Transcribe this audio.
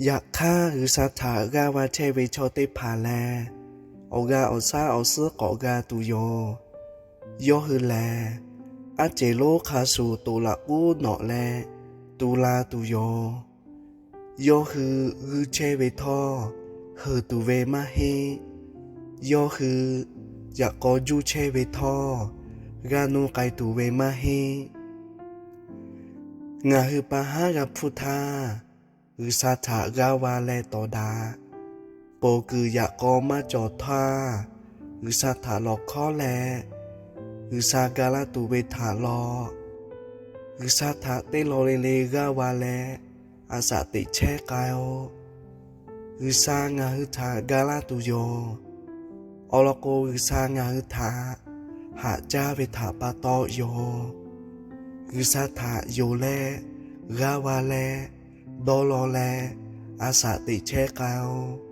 Yaꞈ hk'aˇ, G'uiˬsha htaꞈ g'aˇ va chehˇ ve chaw teˇ hpaˍ lehˬ, awˬ g'a awˬ shaˉ awˬ suhˉ k'awꞈ g'a tuˬ yoˬ. Yawˇ hui lehˬ, aˉ ceˬ lonˉ hk'a shuˍ toꞈ laꞈ k'uˉ nawꞈ leh tu la tuˬ yoˬ. Yawˇ hui g'uiˇ chehˇ ve htawˇ, heuˬ tuˬ ve maˇ heˆ. Yawˇ hui yaꞈ k'aw juˇ chehˇ ve htawˇ, g'aˇ nuˇ k'ai tuˬ ve maˇ heˆ. Ngaˬ hui pa haˉ g'a hpuˇ htaˇ, G'uiˬsha htaꞈ g'aˇ va leh tawˍ daꞈ. Poˬ kuiˬ yaꞈ k'aw maˇ cawˬ htaˇ, G'uiˬsha htaꞈ lawˬ hkawˉ leh, G'uiˬsha ga laˇ tuˬ ve htaꞈ lawˬ. G'uiˬsha htaꞈ teˇ law le le g'aˇ va leh, a shaꞈ teꞈ chehˇ k'ai-oˬ. G'uiˬsha ngaˬ hui htaꞈ ga laˇ tuˬ yoˬ. Awˬ lawn k'o, G'uiˬsha ngaˬ hui htaꞈ haꞈ jaˇ ve htaꞈ pa taw yoˬ. G'uiˬsha htaꞈ yonˍ leh, g'aˇ va leh, dawˇ law leh, a shaꞈ teꞈ chehˇ k'ai-oˬ.